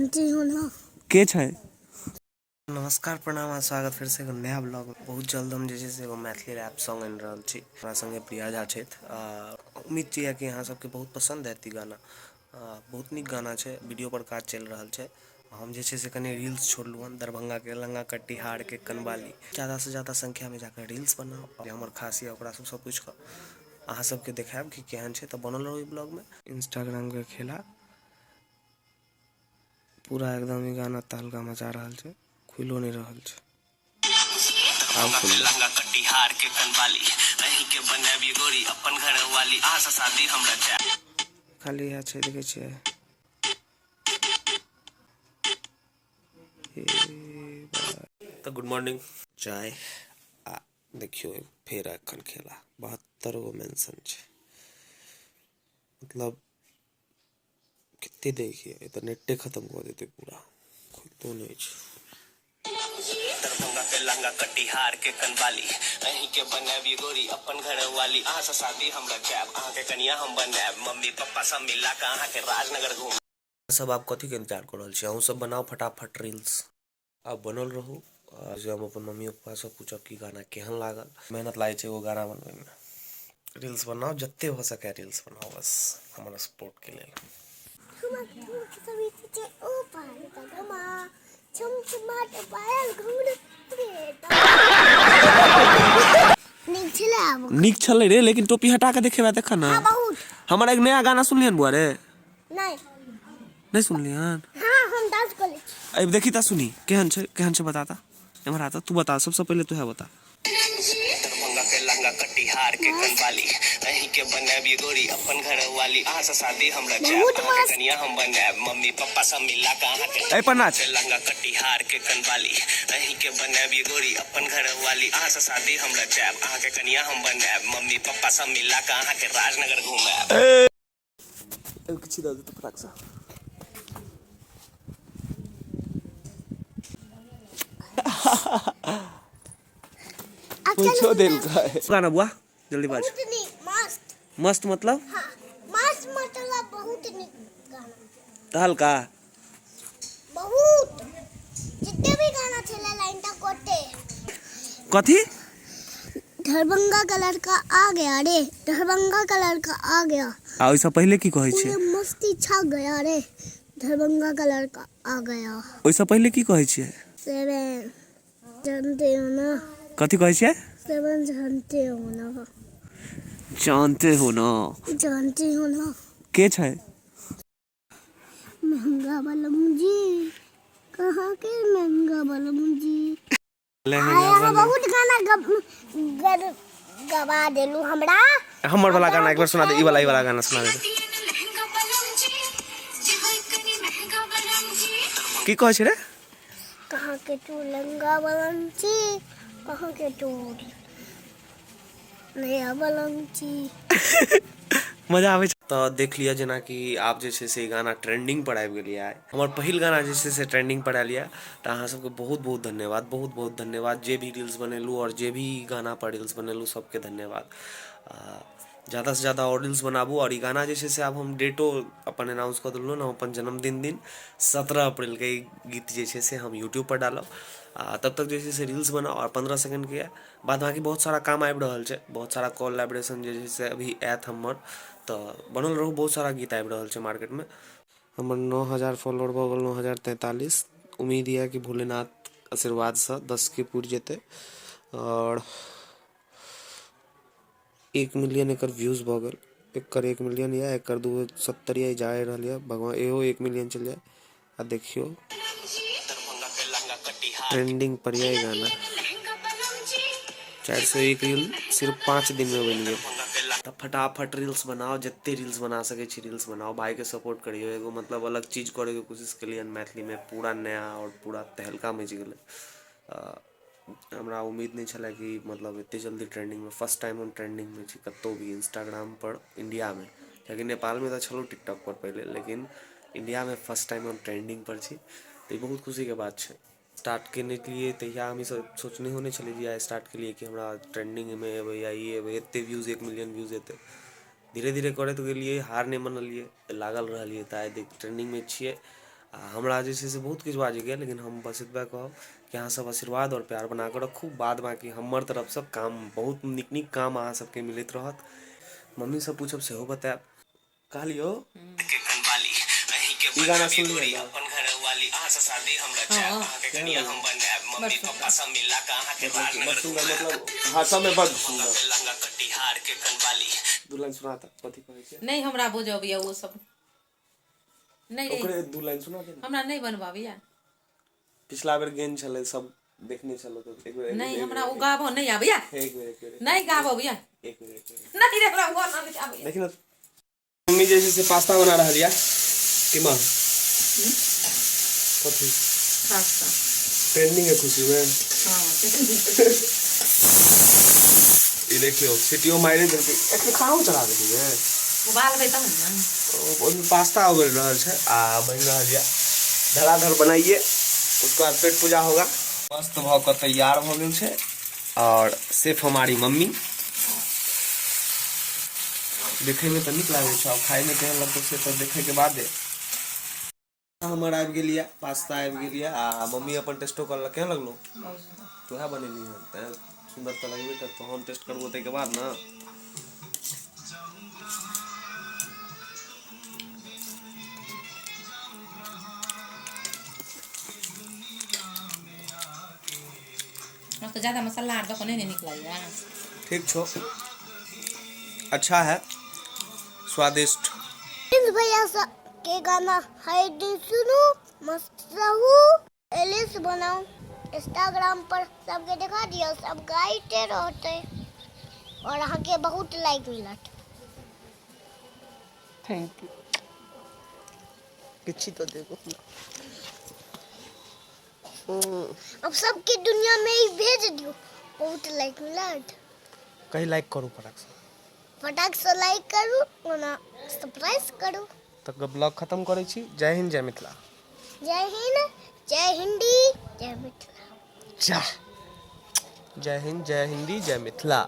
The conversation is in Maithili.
जानते हो ना। के छै? नमस्कार, प्रणाम आ स्वागत फेर से एगो नया ब्लॉग। बहुत जल्द हम जे छै से एगो मैथिली रैप सॉन्ग आनि रहल छी। हमरा संगे प्रिया झा छथि आ उम्मीद छी कि अहाँ सबके बहुत पसंद आयत ई गाना। बहुत नीक गाना छै। वीडियो पर काज चलि रहल छै। हम जे छै से कनि रील्स छोड़लहुँ हन दरभंगाके लहंगा, कटिहारके कनबाली। ज़्यादासँ ज़्यादा संख्यामे जाकऽ रील्स बनाउ। जे हमर खास यऽ ओकरा सबसँ पूछि कऽ अहाँ सबके देखायब कि केहन छै। तऽ बनल रहू ई ब्लॉगमे। इंस्टाग्रामके खेला पूरा एकदम ई गाना तहलका मचा रहल छै, खुलो नहि रहल छै। आब खुललै। लहंगा कटिहार के कनबाली, अहीं के बनाबी गोरी अपन घर वाली, अहाँ से शादी हमरा चाही। खाली इएह छै, देखै छियै। तऽ गुड मॉर्निंग, चाय आ देखियौ फेर एखन खेला 72 गो मेंशन छै, मतलब कते देखिए, ई तऽ नेटे खत्म कऽ देतै पूरा, खुलितो नहि छै। दरभंगा के लहंगा कटिहार के कनबाली, अहीं के बनाबी गोरी अपन घर वाली, अहाँ से शादी हमरा जायब, अहाँ के कनिया हम बनायब, मम्मी पप्पा सब मिला के अहाँ के राजनगर घूम। सब आब कथी के इंतजार कऽ रहल छी? अहूँ सब बनाउ फटाफट रील्स। आब बनल रहू जे हम अपन मम्मी पप्पासँ पूछब कि गाना केहन लागल। मेहनत लागै छै एगो गाना बनबैमे। रील्स बनाउ, जते भऽ सकै रील्स बनाउ, बस हमर सपोर्टके लेल। नीक छलै रे, लेकिन टोपी हटा के देखेबै तखन ने। हमर एक नया गाना सुनलियन बुआ रे? नहि। नहि सुनलियन? हाँ, हम डांस कर ले छी। अब देखी ता, सुनी केहन छै, केहन छै बता ता। एम्हर आता, तू बता, सबसे पहले तू है बता। दरभंगा के लहंगा कटिहार के कनबाली, अहीं के बनाबी गोरी अपन घर वाली, अहाँ से शादी हमरा जायब, बहुत अहाँ के मस्त। कनिया हम बनायब, मम्मी पप्पा सब मिला के अहाँ के एहि पर नाच। लहंगा कटिहार के कनबाली, अहीं के बनाबी गोरी अपन घर वाली, अहाँ से शादी हमरा जायब, अहाँ के कनिया हम बनायब, मम्मी पप्पा सब मिला के अहाँ के राजनगर घुमायब। किछु दऽ देतौ फटाकसँ। पूछो देलकै गाना बुआ, जल्दी बाज। बहुत नीक, मस्त। मस्त मतलब? हाँ, मस्त मतलब बहुत नीक गाना। तहलका। बहुत जितने भी गाना छले लाइन तक कोटे। कथी? दरभंगा का लड़का आ गया रे, दरभंगा का लड़का आ गया। आ ओहिसँ पहिले की कहै छियै? पूरे मस्ती छा गया रे, दरभंगा का लड़का आ गया। ओहिसँ पहिले की कहै छियै? सेवन जानते हो ना। कथी कहै छियै? सेवन जानते हो ना। जानते हो ना। जानते हो ना। के छै? महंगा बलम जी, कहाँ के महंगा बलम जी। लहंगा आय, अहाँ वाला। बहुत गाना गब गर गवा देलू हमरा। हमर वाला गाना एक बार सुना दे, ई वाला, ई वाला गाना सुना दे। की कहै छै रे? कहाँ के तू लहंगा बलम जी, कहाँ के तू नया बलम जी। मजा आबै छै। तऽ देख लिअ, जेनाकि आब जे छै से ई गाना ट्रेंडिंग पर आबि गेल यऽ। हमर पहिल गाना जे छै से ट्रेंडिंग पर आयल यऽ, तऽ अहाँ सबके बहुत बहुत धन्यवाद, बहुत बहुत धन्यवाद। जे भी रील्स बनेलहुँ आओर जे भी गाना पर रील्स बनेलहुँ, सबके धन्यवाद। ज़्यादासँ ज़्यादा आओर रील्स बनाबू। आओर ई गाना जे छै से आब हम डेटो अपन अनाउंस कऽ देलहुँ हँ। अपन जन्मदिन दिन 17 अप्रैलके ई गीत जे छै से हम यूट्यूबपर डालब। आ तब तक जे छै से रील्स बनाउ। आओर 15 सेकेंडके यऽ, बाद बाँकी बहुत सारा काम आबि रहल छै, बहुत सारा कोलैबोरेशन जे छै से अभी आयत हमर, तऽ बनल रहू। बहुत सारा गीत आबि रहल छै मार्केटमे। हमर 9000 फॉलोअर भऽ गेल, 9043। उम्मीद यऽ कि भोलेनाथ आशीर्वादसँ 10 के पुरि जेतै आओर 1 मिलियन एकर व्यूज भऽ गेल। एकर 1 मिलियन यऽ, एकर 270 यऽ, जा रहल यऽ, भगवान इहो 1 मिलियन चलि जाय। आ देखियौ, ट्रेंडिंग पर यऽ ई गाना। 401 रील सिर्फ 5 दिनमे बनि गेल। तऽ फटाफट रील्स बनाउ, जते रील्स बना सकै छी रील्स बनाउ, भाइके सपोर्ट करियौ। एगो मतलब अलग चीज करैके कोशिश केलियै हन मैथिलीमे, पूरा नया, आओर पूरा तहलका मचि गेलै। हमरा उम्मीद नहि छलै कि मतलब एते जल्दी ट्रेंडिंगमे, फर्स्ट टाइम हम ट्रेंडिंगमे छी कतहु भी इंस्टाग्राम पर इंडियामे, कियाकि नेपालमे तऽ छलहुँ टिकटॉक पर पहिले, लेकिन इंडियामे फर्स्ट टाइम हम ट्रेंडिंग पर छी, तऽ ई बहुत खुशीके बात छै। स्टार्ट केने रहियै तहिया हम ईसब सोचनेहो नहि छलियै जहिया स्टार्ट केलियै कि हमरा ट्रेंडिंगमे एबै या ई एबै, एते व्यूज, 1 मिलियन व्यूज एतै। धीरे धीरे करैत गेलियै, हार नहि मनलियै, लागल रहलियै, तऽ आइ देख ट्रेंडिंगमे छियै। आ हमरा जे छै से बहुत किछु बाजैके लेकिन हम बस एतबे कहब कि अहाँ सब आशीर्वाद आओर प्यार बना कऽ रखू। बाद बाकी हमर तरफसँ काम बहुत नीक नीक काम अहाँ सबके मिलैत रहत। मम्मीसँ पूछब सेहो बतायब। कहलियो ई गाना सुनलियै ने? बड़ सुंदर, मतलब भाषा में बड़ सुंदर। दू लाइन सुना तऽ कथी कहै छै? नहि हमरा बुझऽ अबैया ओ सब नहि। ओकरे दू लाइन सुना दे ने। हमरा नहि बनबऽ अबैया। पिछला बेर गेन छलै सब देखने छलो तऽ एक बेर। नहि, हमरा ओ गाबऽ नहि आबैया। एक बेर, एक बेर। नहि गाबऽ अबैया। एक बेर, एक बेर। नहि रे, हमरा ओ नहि आबैया। देखी ने, मम्मी जे छै से पास्ता बना रहल यऽ। कीमा कथी? पास्ता। ट्रेंडिंग है खुशी में। हाँ। ई देखियौ, सीटियो मारि देलकै। एक खानो चढ़ा देलियै। उबालबै तब ने। ओहिमे पास्ता उबलि रहल छै आ बनि रहल यऽ। धड़ाधड़ बनाइए, उसके बाद पेट पूजा होगा। मस्त भऽ कऽ तैयार भऽ गेल छै और सिर्फ हमारी मम्मी। देखैमे तऽ नीक लागै छै, आब खाइमे केहन लगतै से तऽ देखैके बादे। हमर आबि गेल यऽ पास्ता, आबि गेल यऽ आ मम्मी अपन टेस्टो करलक। केहन लगलो? तू बनेली हन तैं सुन्दर तऽ लगबे करतौ। हम टेस्ट करबो ताहिके बाद ने। हमरा तऽ ज्यादा मसाला आर दऽ कऽ नहि ने नीक लगैया। ठीक छौ, अच्छा है, स्वादिष्ट। प्रिंस भैया के गाना हर दिन सुनू, मस्त रहू, रील्स बनाऊ, इंस्टाग्राम पर सबके दिखा दियो, सब गाइते रहते और अहाँके बहुत लाइक मिलत। Thank you. किछि तो देखो। अब सबके दुनिया में ही भेज दियो, बहुत लाइक मिलत। कहीं लाइक करू फटाक से। फटाक से लाइक करू, ओना सरप्राइज करू। तऽ ब्लॉग खत्म करै छी। जय हिंद, जय मिथिला। जय हिंद, जय हिंदी, जय मिथिला। जा, जय हिंद, जय हिंदी, जय मिथिला।